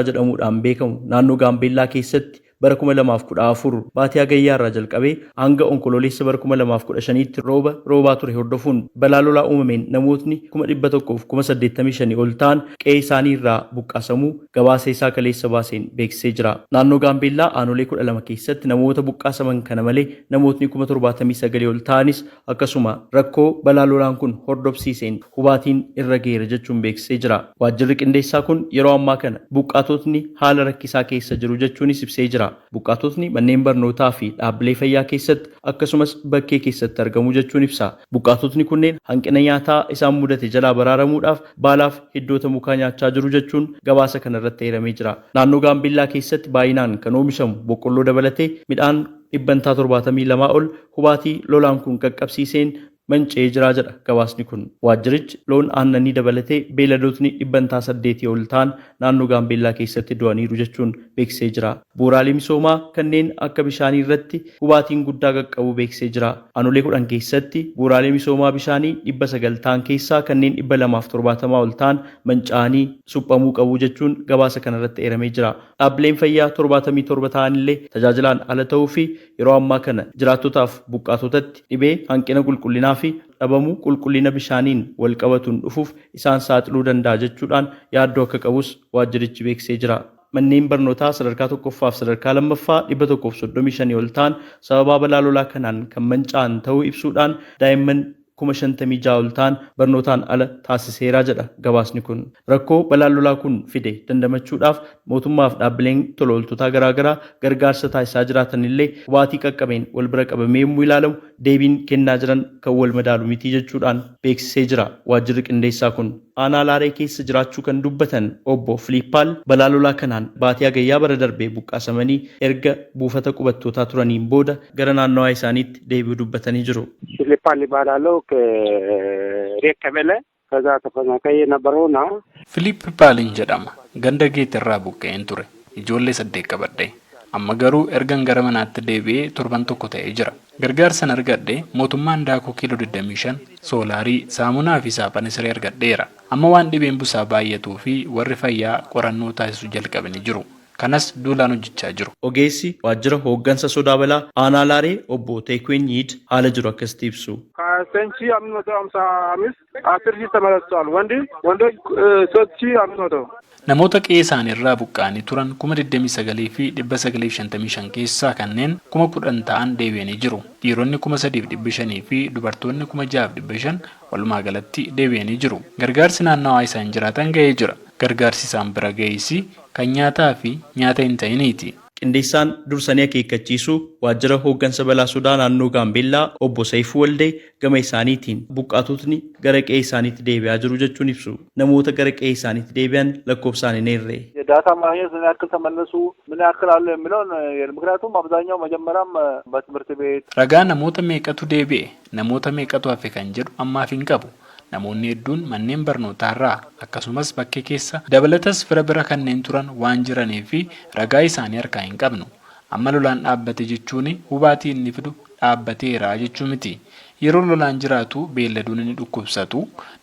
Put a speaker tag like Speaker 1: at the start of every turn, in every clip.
Speaker 1: Jedhamuudhaan beekamu naannoo Gaambeellaa keessatti bara 2014 baatii Hagayyaa irraa jalqabee hanga Onkoloolessa bara 2015tti rooba roobaa ture hordofuun balaa lolaa uumameen namootni 185,000 ol ta'an qe'ee isaanii irraa buqqaasamuu gabaasa isaa kaleessa baaseen beeksisee jira. Naannoo Gaambeellaa aanolee 12 keessatti namoota buqqaasaman kana malee namootni 79,000 ol ta'anis akkasuma rakkoo balaa lolaan kun hordofsiiseen hubaatiin irra ga'eera jechuun beeksisee jira. Waajjirri qindeessaa kun yeroo ammaa kana buqqaatotni haala rakkisaa keessa jiru jechuunis ibsee jira. Buqqaatotni manneen barnootaa fi dhaabbilee fayyaa keessatti akkasumas bakkee keessatti argamu jechuun ibsa. Buqqaatotni kunneen hanqina nyaataa isaan mudate jalaa baraaramuudhaaf baalaaf hiddoota mukaa nyaachaa jiru jechuun gabaasa kana irratti eeramee jira. Naannoo Gaambeellaa keessatti baay'inaan kan oomishamu boqqolloo dabalatee midhaan dhibbantaa 72 ol hubaatii lolaan kun qaqqabsiiseen manca'ee jira jedha gabaasni kun. Waajjirichi loon aannanii dabalatee beeyladootni dhibbantaa saddeetii ol ta'an naannoo Gaambeellaa keessatti du'aniiru jechuun beeksisee jira. Bu'uuraalee misoomaa kanneen akka bishaanii irratti hubaatiin guddaa qaqqabuu beeksisee jira. Aanolee 10 keessatti bu'uuraalee misoomaa bishaanii 900 ta'an keessaa kanneen 270 ol ta'an manca'anii suphamuu qabu jechuun gabaasa kanarratti eeramee jira. Dhaabbileen fayyaa 77 ta'anillee tajaajilaan ala ta'uu fi yeroo ammaa kana jiraattotaaf buqqaatotatti dhibee hanqina qulqullinaa fi dhabamuu qulqullina bishaaniin walqabatuun dhufuuf isaan saaxiluu danda'a jechuudhaan yaaddoo akka qabus waajjirichi beeksisee jira. Manneen barnootaa sadarkaa tokkoffaa fi sadarkaa lammaffaa 135 ol ta'an sababaa balaa lolaa kanaan kan manca'an ta'uu ibsuudhaan daa'imman 56,000 ol ta'an barnootaan ala taasiseera jedha gabaasni kun. Rakkoo balaan lolaa kun fide dandamachuudhaaf mootummaaf dhaabbileen tola ooltotaa garaagaraa gargaarsa taasisaa jiraatanillee hubaatii qaqqabeen wal bira qabamee yommuu ilaalamu deebiin kennaa jiran kan wal madaalu miti jechuudhaan beeksisee jira waajjirri qindeessaa kun. Aanaa Laaree keessa jiraachuu kan dubbatan obbo Filiippaal balaa lolaa kanaan baatii Hagayyaa bara darbee buqqaasamanii erga buufata qubattootaa turaniin booda gara naannawaa isaaniitti deebi'uu dubbatanii jiru.
Speaker 2: ፊሊፓል ይባላለሁ። ከሬት ቀበሌ ከዛ ተፈናቃይ ነበረውና
Speaker 3: Filiip Paaliin jedhama. Ganda Geetirraa buqqa'een ture. Ijoollee saddeet qabadhe. Amma garuu ergan gara manaatti deebi'ee torban tokko ta'ee jira. Gargaarsan argadhe mootummaan daakuu kiiloo 25, soolaarii, saamunaa fi saaphana siree argadheera. Amma waan dhibeen busaa baay'atuu fi warri fayyaa qorannoo taasisuu jalqabanii jiru. Kanas duulaan hojjechaa jiru.
Speaker 1: Ogeessi waajjira hooggansa sodaa balaa aanaa Laaree obbo Teekween Yiid haala jiru akkasitti ibsu.
Speaker 2: ከዘጠኝ ሺህ አምስት መቶ ሀምሳ አምስት አስር ሺህ ተመልሰዋል። ወንድ ወንዶች ሶስት ሺህ አምስት መቶ
Speaker 3: Namoota qe'ee isaaniirraa buqqa'anii turan 29,955 keessaa kanneen 10,000 ta'an deebi'anii jiru. Dhiironni 3,500 fi dubartoonni 6,500 walumaa galatti deebi'anii jiru. Gargaarsi naannawaa isaan jiraatan ga'ee jira. Gargaarsi isaan bira ga'es kan nyaataa fi nyaata hin ta'iniiti.
Speaker 1: Qindeessaan dursanii akeekkachiisuu waajjira hooggansa balaa sodaa naannoo Gaambeellaa obbo Sayifuu Waldee gama isaaniitiin buqqaatotni gara qe'ee isaaniitti deebi'aa jiru jechuun ibsu. Namoota gara qe'ee isaaniitti deebi'an lakkoofsaan hin eerre.
Speaker 4: የዳታ ማግኘት ምን ያክል ተመለሱ ምን ያክል አሉ የሚለውን ምክንያቱም አብዛኛው መጀመሪያም በትምህርት ቤት
Speaker 3: Ragaa namoota meeqatu deebi'e, namoota meeqatu hafe kan jedhu ammaaf hin qabu. Namoonni hedduun manneen barnootaarraa akkasumas bakkee keessa dabalatas fira bira kanneen turan waan jiranii fi ragaa isaanii harkaa hin qabnu. Amma lolaan dhaabbate jechuun hubaatii inni fidu dhaabbateera jechuu miti. Yeroo lolaan jiraatu beelladoonni ni dhukkubsatu,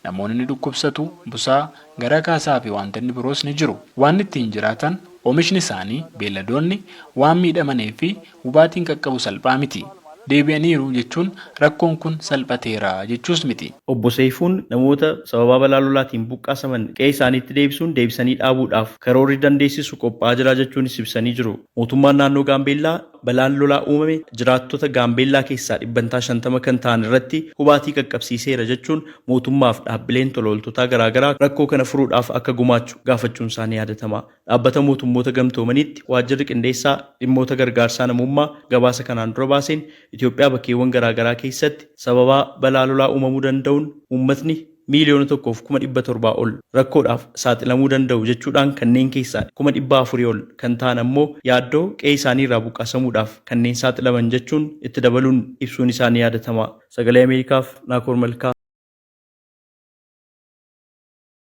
Speaker 3: namoonni ni dhukkubsatu, busaa, gara kaasaa fi wantoonni biroos ni jiru. Waan ittiin jiraatan oomishni isaanii beelladoonni waan miidhamanii fi hubaatiin qaqqabu salphaa miti. Deebi'aniiru jechuun rakkoon kun salphateera jechuus miti.
Speaker 1: Obbo Seefuun namoota sababaa balaa lolaatiin buqqaasaman qe'ee isaaniitti deebisuun deebisanii dhaabuudhaaf karoorri dandeessisu qophaa'aa jira jechuunis ibsanii jiru. Mootummaan naannoo Gaambeellaa balaan lolaa uumame jiraattota Gaambeellaa keessaa dhibbantaa 50 kan ta'an irratti hubaatii qaqqabsiiseera jechuun mootummaaf dhaabbileen tola ooltotaa garaagaraa rakkoo kana furuudhaaf akka gumaachu gaafachuun isaanii yaadatama. Dhaabbata mootummoota gamtoomaniitti waajjirri qindeessaa dhimmoota gargaarsaa namummaa gabaasa kanaan dura baaseen Itoophiyaa bakkeewwan garaagaraa keessatti sababaa balaa lolaa uumamuu danda'uun uummatni 1,700,000 ol rakkoodhaaf saaxilamuu danda'u jechuudhaan kanneen keessaa 400,000 ol kan ta'an ammoo yaaddoo qe'ee isaanii irraa buqqaasamuudhaaf kanneen saaxilaman jechuun itti dabaluun ibsuun isaanii yaadatama. Sagalee Ameerikaaf Naakoor Malkaa.